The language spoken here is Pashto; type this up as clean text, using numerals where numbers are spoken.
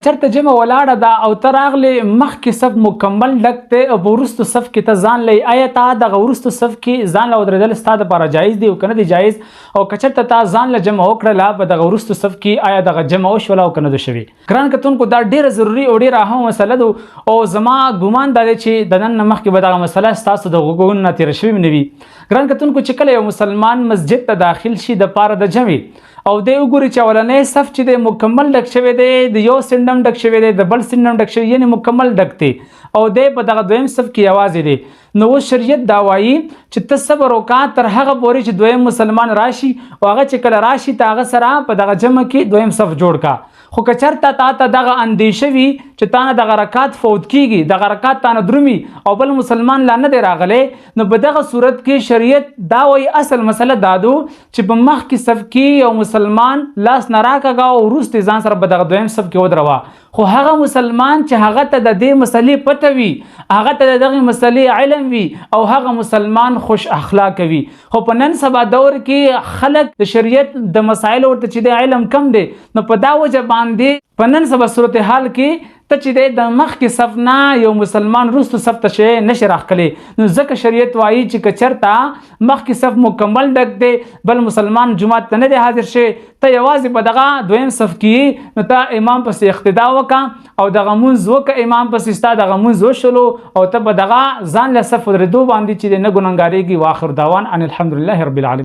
چرته جمع ولاړه ده او ته راغلې، مخکې صف مکمل ډک دی او په وروستو صف کې ته ځان لې، آیا تا دغه وروستو صف کې ځان له ودرېدل ستا دپاره جایز دی او که نه دی جایز؟ او که چرته تا ځان له جمع وکړله په دغه وروستو صف کې، آیا دغه جمع وشوله او که نه ده شوې؟ ګران کتونکو، دا ډیره ضروري او ډیره اهمه مسله ده او زما ګمان دا دی چې د نن نه مخکې به دغه مسله ستاسو د غوږونو نه تېره شوې نه وي. ګران کتونکو، چې کله یو مسلمان مسجد ته داخل شي د پاره د جمع او دی وګوري چې اولنی صف چې دی مکمل ډک شوی دی، د یو سندم ډک شوی دی، د بل سندم ډک شوی، یعنی مکمل ډک دی او دی په دغه دویم صف کې یوازې دی، نو اوس شریعت دا وایي چې ته صبر وکړه تر هغه پورې چې دویم مسلمان راشي، او هغه چې کله راشي ته هغه سره په دغه جمع کې دویم صف جوړ کا. خو که چرته تا ته دغه اندیشه وي چې تا نه دغه رکعت فوت کیږي، دغه رکعت تا نه درومي او بل مسلمان لا نه دی راغلی، نو په دغه صورت کې شریعت دا وایي، اصل مسله دا ده چې په مخکې صف کې یو مسلمان لاس نه راکږه او وروسته ځان سره په دغه دویم صف کې ودروه. خو هغه مسلمان چې هغه ته د دې مسلې پته وي، هغه ته د دغې مسلې علم وي او هغه مسلمان خوش اخلاق وي. خو په نن سبا دور کې خلک د شریعت د مسایلو ورته چې د علم کم دی، نو په دا وجه باندې په نن سبا صورتحال کې ته چې دی د مخکې صف نه یو مسلمان وروستو صف ته شی نشي راښکلی. نو ځکه شریعت وایي چې که چېرته مخکې صف مکمل ډک دی، بل مسلمان جومات ته نه دی حاضر شوی، ته یوازې په دغه دویم صف کې، نو ته امام پسې اقتدا وکړه او دغه مونځ وکړه امام پسې، ستا دغه مونځ وشلو او ته په دغه ځان له صف ودرېدو باندې چې دی نه ګنهګارېږي. واخر دعوان ان الحمدلله رب العالمین.